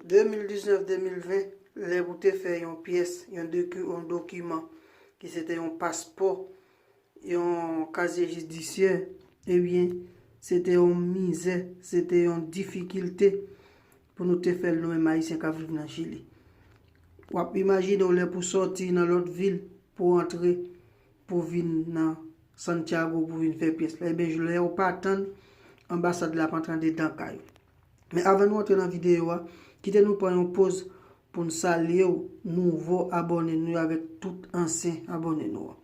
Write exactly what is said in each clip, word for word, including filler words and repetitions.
De mil diznèf, de mil ven, lè pou te fè yon pyès, yon doki-, yon dokiman, ki se te yon paspò, yon kazye jidisyè, ebyen, se te yon mizè, se te yon difikilte pou nou te fè l nou menm Ayisyen k ap viv nan Chili. W ap imajine w lè pou sòti nan lòt vil, pou antre, pou vin nan Santiago, pou vin fè pyès la. Ebyen, lè w pa tann, anbasad la ap antre anndan kay ou. Men avan nou antre nan videyo a, kite nou pran yon poz pou n salye w, nouvo abòne nou yo avèk tout ansyen abòne nou an.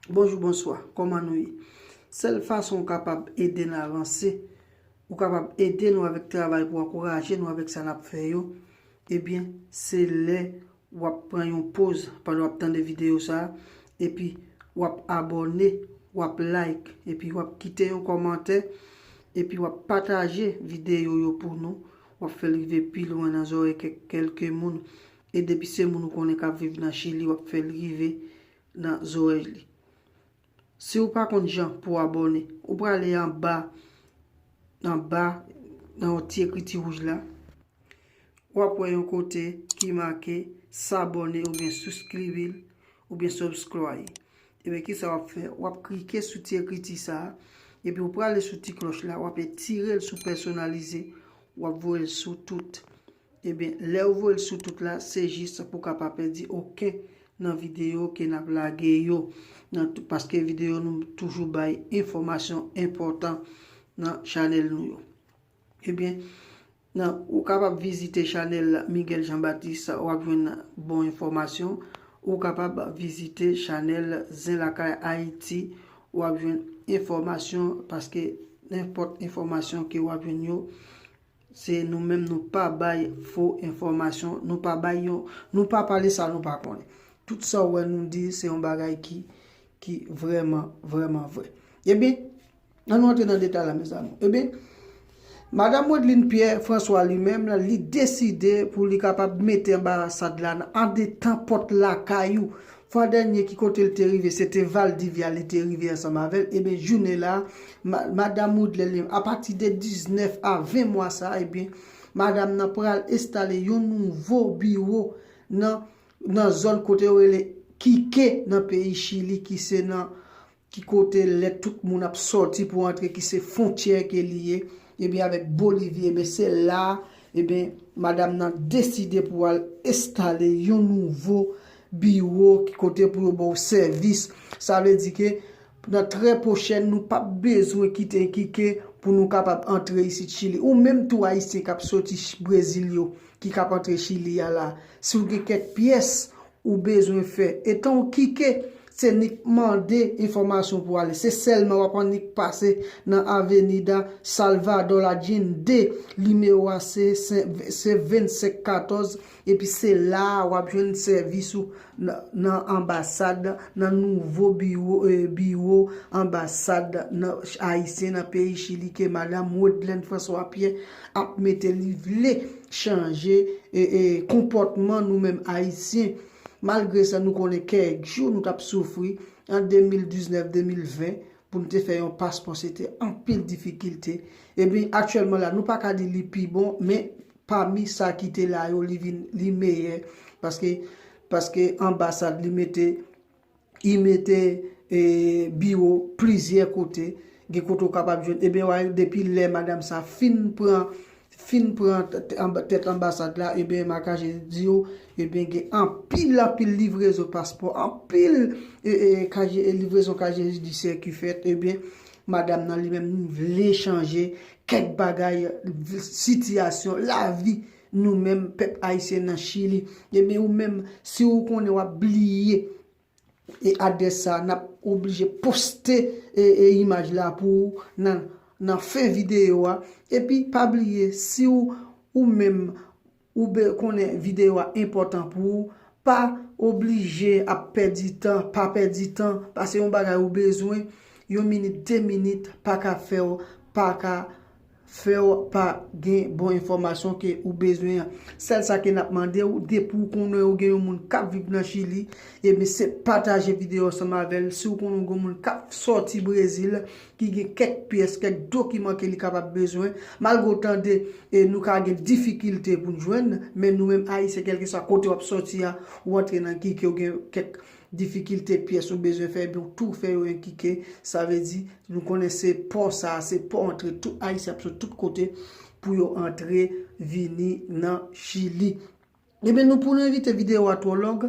Bonjou, bonswa, kòman nou ye? Sèl fason w kapab ede n avanse, ou kapab ede nou avèk travay pou ankouraje nou avèk sa n ap fè yo, ebyen, se lè w ap pran yon poz pandan w ap tande videyo sa a, epi w ap abòne, w ap like, epi w ap kite yon kòmantè, epi w ap pataje videyo yo pou nou, w ap fè l rive pi lwen nan zòrèy kèk, kèlke moun. E depi se moun ou konnen k ap viv nan Chili, w ap fè l rive nan zòrèy li. Si w pa konn jan pou w abòne, ou prale anba, anba, nan yon ti ekriti wouj la, w ap wè yon kote ki make s'abonner oubyen souscribir oubyen subscribe. Ebyen, kisa w ap fè? W ap klike sou ti ekriti sa a, epi w prale sou ti klòch la, w ap etire l sou pèsonalize, w ap voye l sou tout. Ebyen, lè w voye l sou tout la, se jis pou w ka pa pèdi okenn nan videyo ke n ap lage yo. Nan tou-, paske videyo nou toujou bay enfòmasyon enpòtan nan chanèl nou yo. Ebyen, nan, ou kapab vizite chanèl Miguel Jean Baptiste, w ap jwenn bon enfòmasyon. Ou kapab vizite chanèl Zen Lakay Ayiti, w ap jwenn enfòmasyon, paske nenpòt enfòmasyon ke w ap jwenn yo, se nou menm, nou pa bay fo enfòmasyon, nou pa bay yon, nou pa pale sa nou pa konnen. Tout sa w wè nou di, se yon bagay ki, ki vrèman, vrèman vrè. Ebyen, ann nou antre nan detay la, mezanmi. Ebyen, Madanm Wedline Pierre François li menm, li deside pou li kapab mete anbasad la nan, anndan pòt lakay ou. Fwa dènye ki kote l te rive, se te Valdivia li te rive ansanm avè l. Ebyen, jounen la, ma-, Madanm Wedline li, apati de diznèf a ven mwa sa, ebyen, madanm nan pral enstale yon nouvo biwo nan, nan zòn kote yo rele Quique nan peyi Chili, ki se nan, ki kote lè tout moun ap sòti pou antre, ki se fwontyè ke li ye, ebyen, avèk Bolivi, ebyen, se la, ebyen, madanm nan deside pou al enstale yon nouvo biwo, ki kote pou yo ba w sèvis. Sa vle di ke nan trè pwochèn, nou p ap bezwen kite Quique pou nou kapab antre isit Chili. Ou menm tou Ayisyen k ap sòti Ch-, Brezil yo, ki k ap antre Chili a la. Si w gen kèk pyès ou bezwen fè, etan w Quique, se nik mande enfòmasyon pou ale. Se sèlman w ap annik pase nan Avenida Salvador Allende, nimewo a se, se vennsenk katòz, epi se la a w ap jwenn sèvis ou nan, nan anbasad, nan nouvo biwo, e, biwo anbasad nan, ayisyen nan peyi Chili ke madanm Wedline François Pierre ap mete. Li vle chanje, e, e, konpòtman nou menm Ayisyen. Malgre sa, nou konnen kèk jou nou t ap soufri an de mil diznèf, de mil ven, pou n te fè yon paspò, se te anpil difikilte. Ebyen, aktyèlman la, nou pa ka di li pi bon, men pami sa ki te la yo, li vin, li meyè, paske, paske anbasad li mete, li mete, e, biwo plizyè kote, gen kote w kapab jwenn. Ebyen, w a, depi lè madanm sa fin pran, fin pran t-, t-, anba-, tèt anbasad la, ebyen, m a kache di w, ebyen, gen anpil, anpil livrezon paspò, anpil, e, e, kaje, e, livrezon kazye jidisyè ki fèt, ebyen, madanm nan li menm, li vle chanje kèk bagay, sitiyasyon, lavi nou menm, pèp ayisyen nan Chili. Ebyen, ou menm, si w konnen w ap bliye, e, adrès sa, n ap oblije poste, e, e, imaj la pou ou nan, nan fen videyo a. Epi, pa bliye, si w, ou menm, ou be-, konnen videyo a enpòtan pou ou, pa oblije ap pèdi tan, pa pèdi tan, paske yon bagay ou bezwen, yon minit, de minit, pa ka fè w, pa ka fè w pa gen bon enfòmasyon ke ou bezwen an. Sèl sa ke n ap mande w, depi w konnen w gen yon moun k ap viv nan Chili, ebyen se pataje videyo ansanm avè l. Si w konnen w gen yon moun k ap sòti Brezil, ki gen kèk pyès, kèk dokiman ke li kapab bezwen, malgre w tande e nou ka gen difikilte pou n jwenn, men nou menm Ayisyen, kèlkeswa kote w ap sòti a, ou antre nan kike, ou gen kèk difikilte pyès ou bezwen fè, ebyen w tou fè yo enkike. Sa vle di, nou konnen se pò sa a, se pò antre tout Ayisyen ap sot tout kote pou yo antre vini nan Chili. Ebyen, nou pou nou evite videyo a twò long,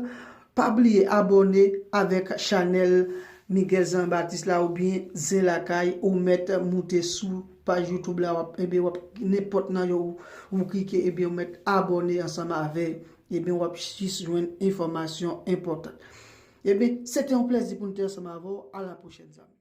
pa bliye abòne avèk chanèl Miguel Jean Baptiste la oubyen Zen Lakay, ou mèt moute sou paj YouTube la, w ap, ebyen, w ap, nenpòt nan yo ou, ou klike, ebyen, ou mèt abòne ansanm avè, ebyen, w ap jis jwenn enfòmasyon enpòtan. Ebyen, se te yon plèzi pou n te ansanm avè w. A la pwochèn, zanmi.